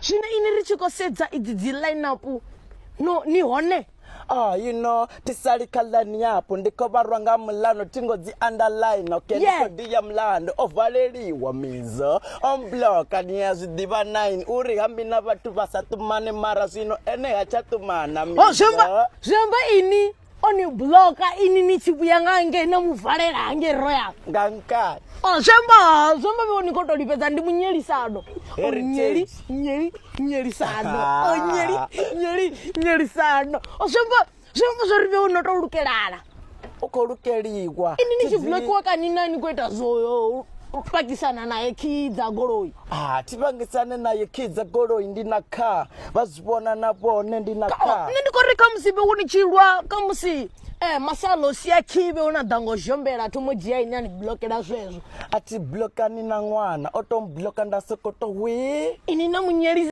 Zwino ini ri tshi khou sedza idzi dzi line up no ni hone? Ah, you know, tisali kha line yapo ndi khou vharwa nga mulano thingo dzi underline okay ndi Yeah. khou dia mulandu o valeliwa mizo o mbloka ni ya zwi ḓivha 9 uri hambi na vhathu vha sa ṱumane mara zwino ene ha tsha ṱumana O zwi amba mizo zwi amba ini o ni bloka ini ni tshi vhuya nga ngei na mu valela hangei royal. Nga nkani. O zwi amba zwi amba vho ni khou tou lifhedza ndi munyelisano. O Heritage. nyeli nyeli nyelisano. O nyeli nyeli nyelisano. O zwi amba zwi amba zwo ri vhe no tou lukelana. U khou lukeliwa. Ini ni tshi blokiwa kani na ni khou ita zwo u pakisana naye khi dza goloi. Ah, thi vhangisane naye khi dza goloi ndi na kha vha zwi vhona na vhone ndi na kha. Nṋe ndi khou ri khamusi vhe ni tshi lwa khamusi eh masalo o sia khi vhe una ḓa ngo zhombela thomo dzhia ini a ni blokela zwezwo. A thi blokani na ṅwana o to mbloka nda sokou to hwii. Ini na munyelisa.